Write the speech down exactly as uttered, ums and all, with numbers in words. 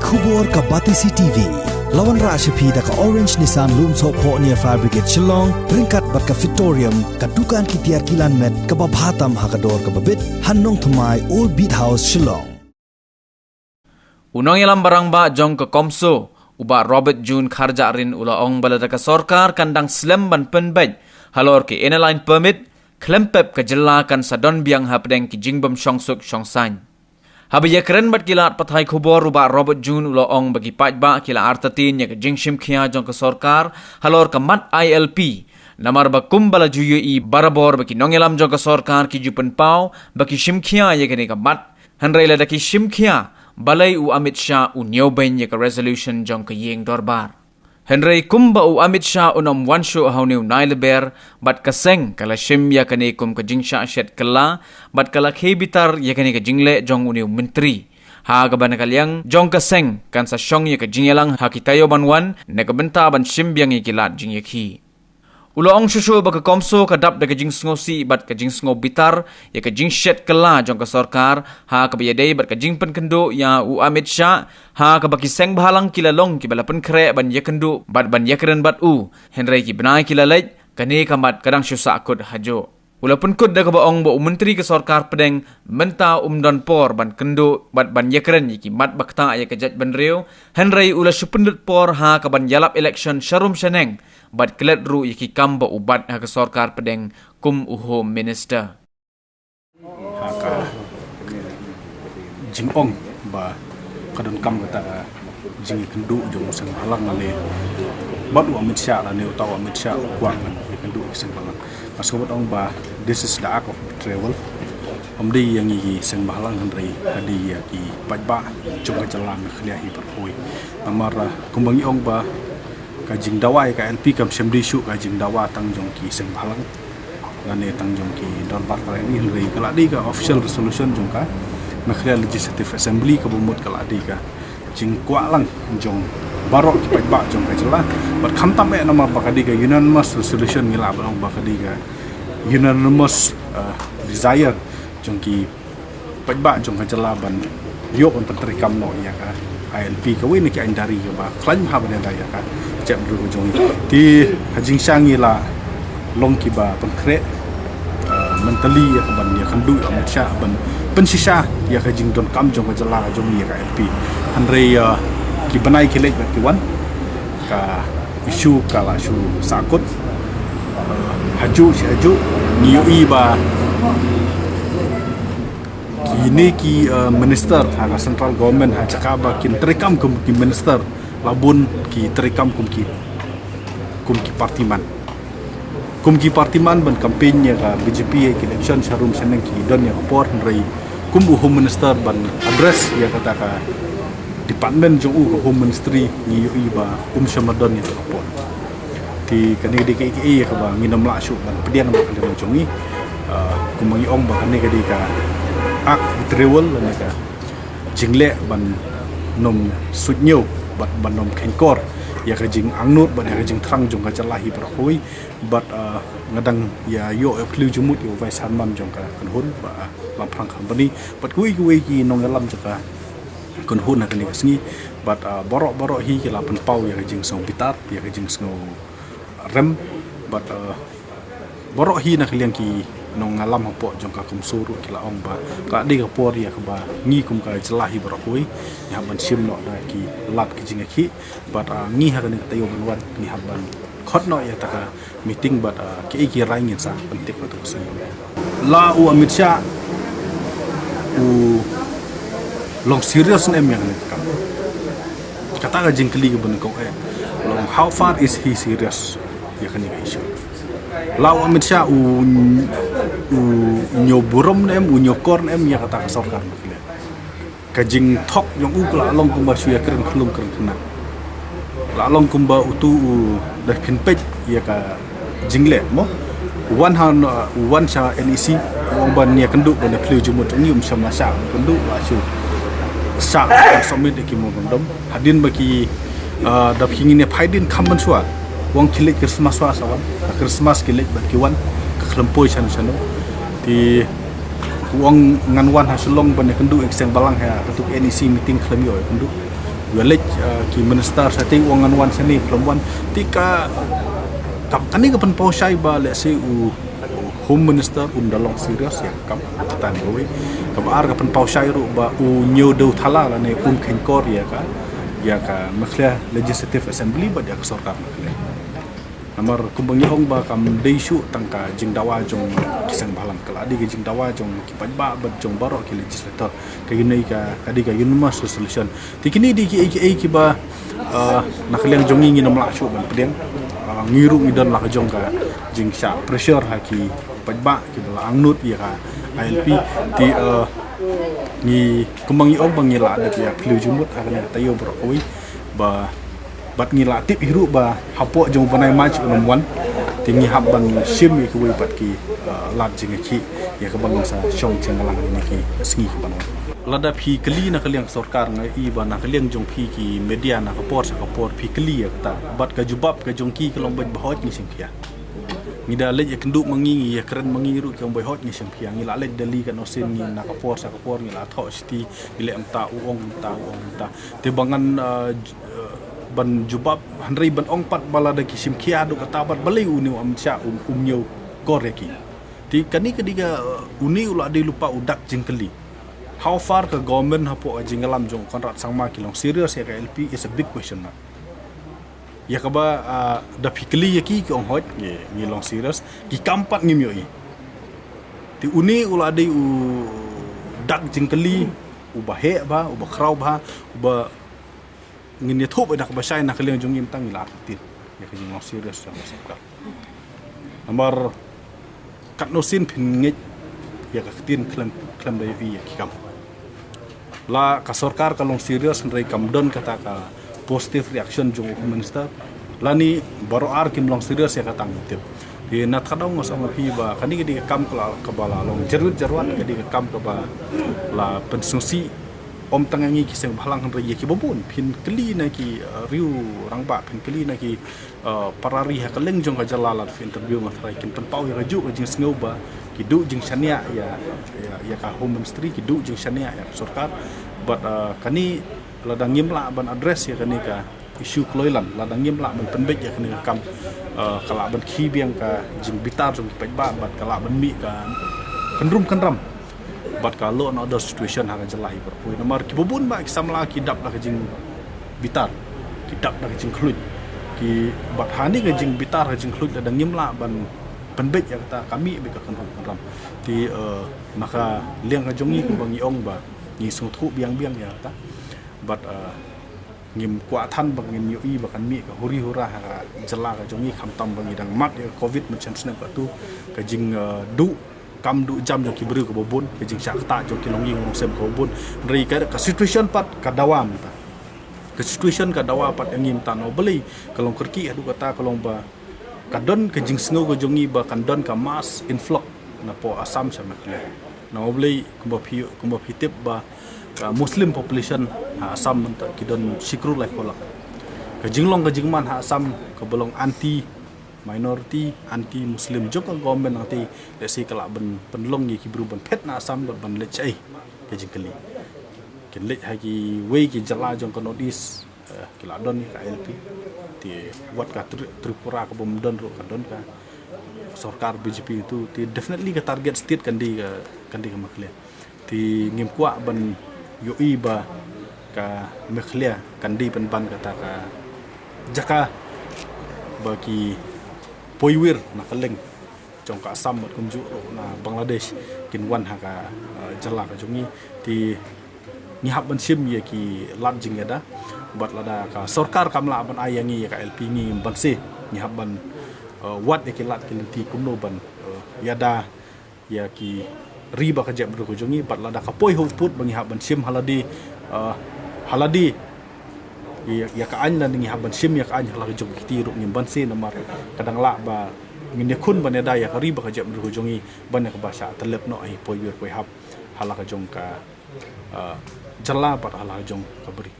Khubor ka Batesi T V. La wanrah sha phi da ka Orange Nissan Lumsohphoh near Fire Brigade Shillong, ryngkat bad ka Fitorium, ka dukan ki tiar kilan met kaba bha tam ha ka dor kaba bit, ha Nongthymmai, Old Beat House, Shillong. U nongïalam barangbah jong ka CoMSO, u Bah Robert June Kharjahrin, u la ong ba lada ka sorkar kan dang slem ban pynbeit halor ki Inner Line Permit, khlem pep ka jylla kan sa don biang hapdeng ki jingbym shongsuk shongsaiñ. Haba ïakren bad ki lad pathai khubor, u Bah Robert June u la ong ba ki paidbah ki la artatien ïa ka jingshim khia jong ka sorkar halor ka mat I L P, namar ba kumba la ju ïohi barabor ba ki nongïalam jong ka sorkar ki ju pynpaw ba ki shim khia ïa kane ka mat, hynrei lada ki shim khia, balei u Amit Shah u ñiewbeiñ ïa ka resolution jong ka ïing dorbar? Hynrei kumba u Amit Shah un ym wan shuh ha une u Nailaber, bad ka seng ka la shim ïa kane kum ka jingshah shet kylla, bad ka la khie bitar ïa kane ka jingleh jong une u myntri. Ha kaba na ka liang jong ka seng kan sa shong ïa ka jingïalang ha ki taïew ban wan, na ka bynta ban shim biang ïa ki lad jingïakhih. U la ong shuh shuh ba ka CoMSO ka dap da ka jingsngewsih bad ka jingsngew bitar ïa ka jingshet kylla jong ka sorkar, ha kaba ïadei bad ka jingpynkynduh ïa u Amit Shah, ha kaba ki seng bhalang ki la long kiba la pynkhreh ban ïakynduh bad ban ïakren bad u, hynrei ki bnai ki la leit, kane ka mat ka dang shu sahkut hajuh. U la pynkut da kaba ong ba u myntri ka sorkar pdeng mynta um don por ban kynduh bad ban ïakren ïa ki mat ba ktah ïa ka jaitbynriew, hynrei u la shu pynlut por ha kaban ïalap election sharum shaneng, bad klet ruh ïa ki kam ba u bat ha ka sorkar pdeng kum u Home Minister. Ha ka jingong ba ka donkam kata ka jingïakynduh jong u seng bhalang lane bad u Amit Shah lane uta u Amit Shah u kwah ban ïakynduh ïa u seng bhalang. Nga sngewbha ong ba this is the act of betrayal. Ym dei ïa ngi ki seng bhalang hynrei ka dei ïa ki paidbah jong ka jylla Meghalaya hi baroh kawei. Namar, ah, kumba ngi ong ba ka jingdawa ïa ka I L P kam shym dei shuh ka jingdawa tang jong ki seng bhalang lane tang jong ki dorbar ka ri, hynrei ka la dei ka official resolution jong ka Meghalaya Legislative Assembly, kaba mut ka la dei ka jingkwah lang jong baroh ki paidbah jong ka jylla. Bad khamtam eh namar ba ka dei ka unanimous resolution, ngi lah ban ong ba ka dei ka unanimous, uh, desire jong ki paidbah jong ka jylla ban ïoh ban pyntreikam noh ïa ka I L P, kawei na ki aiñ dari kaba khlaiñ bha ban ïada ïa ka jaitbynriew ka jong ngi. Te ha jingshisha ngi la long kiba pynkhreh, eh, mentally ïa ka ban ïakynduh ïa u Amit Shah ban pynshisha ïa ka jingdonkam jong ka jylla ka jong ngi ïa ka I L P. Hynrei, eh, ki bnai ki leit bad ki wan, ka issue ka la shu sahkut. Eh, hajuh shi hajuh ngi ïohi ba kine ki, eh, minister ha ka central government, ha jaka ba kin treikam kum ki minister, la bun ki treikam kum ki, kum ki partyman. Kum ki partyman ban campaign ïa ka B J P ha ki election sharum shaneng, ki don ïa ka por, hynrei kum u Home Minister ban address ïa kata ka department jong u, ka Home Ministry, ngi ïohi ba um shym la don ïa kata ka por. Te kane ka dei kaei kaei kaba ngin ym lah shuh ban pdiang na ka liang jong ngi. Ah, kumba ngi ong ba kane ka dei ka act of betrayal lane ka jingleh ban ym suidñiew bad ban ym kheiñkor ïa ka jingangnud bad ïa ka jingthrang jong ka jylla hi baroh kawei. Bad, ah, nga dang ïa ïoh ïa phylliew jingmut ïa u Vice Chairman jong ka kynhun Bah, ah, Lamphrang Kharmani bad kiwei kiwei ki nongïalam jong ka kynhun ha kane ka sngi. Bad, ah, baroh baroh hi ki la pynpaw ïa ka jingsngewbitar, ïa ka jingsngewrem. Bad, ah, baroh hi na ka liang ki nongïalam hapoh jong ka CoMSO ruh ki la ong ba ka dei ka por ïa kaba ngi kum ka jylla hi baroh kawei ngi hap ban shim noh da ki lad ki jingïakhih. Bad, ah, ngi ha kane ka taïew ban wan ngi hap ban khot noh ïa kata ka meeting bad, ah, kiei ki rai ngin sa pyntip ha kata ka sngi. La u Amit Shah u long serious ne em ïa kane ka kam? Kata ka jingkylli kaba nyngkong eh long, how far is he serious ïa kane ka issue? La u Amit Shah u, u ñiew burom ne em, u ñiew kor ne em ïa kata ka sorkar? Ka jingthok jong u ka la long kumba shu ïakren khyllung kren khynnah. La long kumba utu u da pynpeit ïa ka jingleh mo. U wan ha, u wan sha N E C, u ong ban ïakynduh ban ïa phylliew jingmut jong ngi, um shym la shah kynduh, la shu shah ban submit ïa ki memorandum. Hadien ba ki, ah, da ki ngin ïa phai dien kham mynshuwa. U ong ki leit Christmas shuwa sa wan. Ka Christmas ki leit bad ki wan. Ka khlem poi shano shano. Te u ong ngan wan ha Shillong ban ïakynduh ïa ki seng bhalang ha katu ka N E C meeting, khlem ïoh ïakynduh. Ïa leit, uh, ki minister sa te u ong ngan wan, sa ne khlem wan. Te ka, ka, kane ka pynpaw shai ba lehse u Home Minister um da long serious ïa ka kam kata ne kawei. Kaba ar ka pynpaw shai ruh ba u Ñiewdew Thala lane um kheiñkor ïa ka, ïa ka Meghalaya Legislative Assembly bad ïa ka sorkar Meghalaya. Namar kumba ngi ong ba kam dei shuh tang ka jingdawa jong ki seng bhalang, ka la dei ka jingdawa jong ki paidbah bad jong baroh ki legislator. Ka uni ka, ka dei ka unanimous resolution. Te kine dei kiei kiei kiba, uh, na ka liang jong ngi ngin ym lah shuh ban pdiang. Uh, ngi ruh ngi don la ka jong ka jingshah pressure ha ki paidbah kiba la angnud ïa ka I L P. Te, uh, ngi kumba ngi ong ba ngi la dep ïa phylliew jingmut ha kane ka taïew baroh kawei ba bad ngi la tip hi ruh ba hapoh jong u bnai March un ym wan. Te ngi hap ban shim ïa kiwei pat ki, uh, lad jingïakhih ïa kaba ngin sa shong jingïalang ïa kine ki sngi ki ban wan. Lada phi kylli na ka liang sorkar, nga i ba na ka liang jong phi ki media na ka por sha ka por phi kylli ïa kata. Bad ka jubab ka jong ki ka long beit ba hooid ngi shim khia. Ngi da leit ïakynduh ma ngi, ngi ïakren ma ngi ruh ki ong ba hooid ngi shim khia. Ngi la leit Delhi katno sien, ngi na ka por sha ka por ngi la thoh shithi, ngi leh mynta u ong mynta, u ong mynta. Te ba ngan, uh, j-, uh, ban jubab, hynrei ban ong pat ba lada ki shim khia haduh katta pat balei une u Amit Shah um, um ñiewkor ïa ki. Te kane ka dei ka, uh, une u la dei lypa u dak jingkylli. How far ka government hapoh ka jingïalam jong u Conrad Sangma ki long serious ïa ka I L P is a big question mark. Ïa kaba, ah, da phi kylli ïa ki, ki ong hooid ngi, ngi long serious, ki kam pat ngim ïohi. Te une u la dei u dak jingkylli uba heh bha, uba khraw bha, uba ngin ïathuh ba da kaba shai na ka liang jong ngi mynta ngi la artatien ïa ka jinglong serious jong ka sorkar. Namar katno sien phin ngeit ïa ka ktien khlem, khlem da ïohi ïa ki kam. La ka sorkar ka long serious hynrei kam don kata ka positive reaction jong u Home Minister. Lane baroh ar kim long serious ïa kata ngim tip. Te na kata ka daw nga sa ong ïa phi ba kane ka dei ka kam ka la, kaba la long jarwit jarwat, ka dei ka kam kaba la pynsngewsih ym tang ïa ngi ki seng bhalang hynrei ïa kiba bun. Phin kylli na ki, uh, riew rangbah, phin kylli na ki, uh, para ri ha kylleng jong ka jylla, lada phi interview nga tharai kin pynpaw ïa kajuh ka jingsngew ba ki duh jingshaniah ïa, ïa, ïa ka Home Ministry, ki duh jingshaniah ïa ka sorkar. Bad, uh, kane lada ngim lah ban address ïa kane ka issue kloi lan, lada ngim lah ban pynbeit ïa kane ka kam, uh, ka lah ban khih biang ka jingbitar jong ki paidbah bad ka lah ban mih ka kynrum kynram. Bad ka law and order situation ha ka jylla hi baroh kawei. Namar kiba bun ba ki samla ki dap da ka jingbitar, ki dap da ka jingkhluit. Ki bad ha kane ka jingbitar, ka jingkhluit lada ngim lah ban pynbeit ïa kata ka mih beit ka kynrum kynram. Te, uh, na ka liang ka jong ngi kumba ngi ong ba ngi sngewthuh biang biang ïa kata. Bad, uh, ngim kwah than ba ngin ïohi ba kan mih ka huri hura ha ka jylla ka jong ngi khamtam ba ngi dang mad ïa ka covid mynshem snem katto, ka jing, uh, duh kam duh jam jong ki briew kaba bun, ka jingshah ktah jong ki longïing longsem kaba bun. Hynrei ka, ka situation pat ka dawa mynta. Ka situation ka dawa pat ïa ngi mynta, namar balei ka long kyrkieh haduh katta, ka long ba ka don ka jingsngew ka jong ngi ba kan don ka mass influx napoh Assam sha Meghalaya. Namar balei kumba phi, kumba phi tip ba ka Muslim population ha Assam mynta ki don shi klur laiphew lak. Ka jinglong ka jingman ha Assam kaba long anti minority, anti Muslim jong ka government nangta, lehse ka lah ban pynlong ïa ki briew ban phet na Assam bad ban leit shaei, ka jingkylli. Kin leit ha kiwei ki jylla jong ka North East, eh, ki la don ïa ka I L P. Te wat ka Tri-, Tripura kabym don ruh ka don ka sorkar B J P tu, te definitely ka target state kan dei ka, kan dei ka Meghalaya. Te ngim kwah ban ïohi ba ka Meghalaya kan dei pynban kata ka jaka ba ki poiwir na kylleng jong ka Assam bad kumjuh ruh na Bangladesh kin wan ha ka, eh, jylla ka jong ngi. Te ngi hap ban shim ïa ki lad jingïada bad lada ka sorkar kam lah ban ai ïa ngi ïa ka I L P, ngi ngim banse, ngi hap ban, eh, wad ïa ki lad ki lynti kumno ban, eh, ïada ïa ki ri ba ka jaitbynriew ka jong ngi. Bad lada ka poi ha u pud ba ngi hap ban shim ha lade, eh, ha lade ïa, ïa ka aiñ, lada ngi hap ban shim ïa ka aiñ ha la ka jong ka kti ruh ngim banse, namar ka dang lah ba ngin ïakhun ban ïada ïa ka ri ba ka jaitbynriew ka jong ngi ban ïa kaba shah tyllep noh ha i poiwir poihap ha la ka jong ka, eh, jylla bad ha la ka jong ka bri.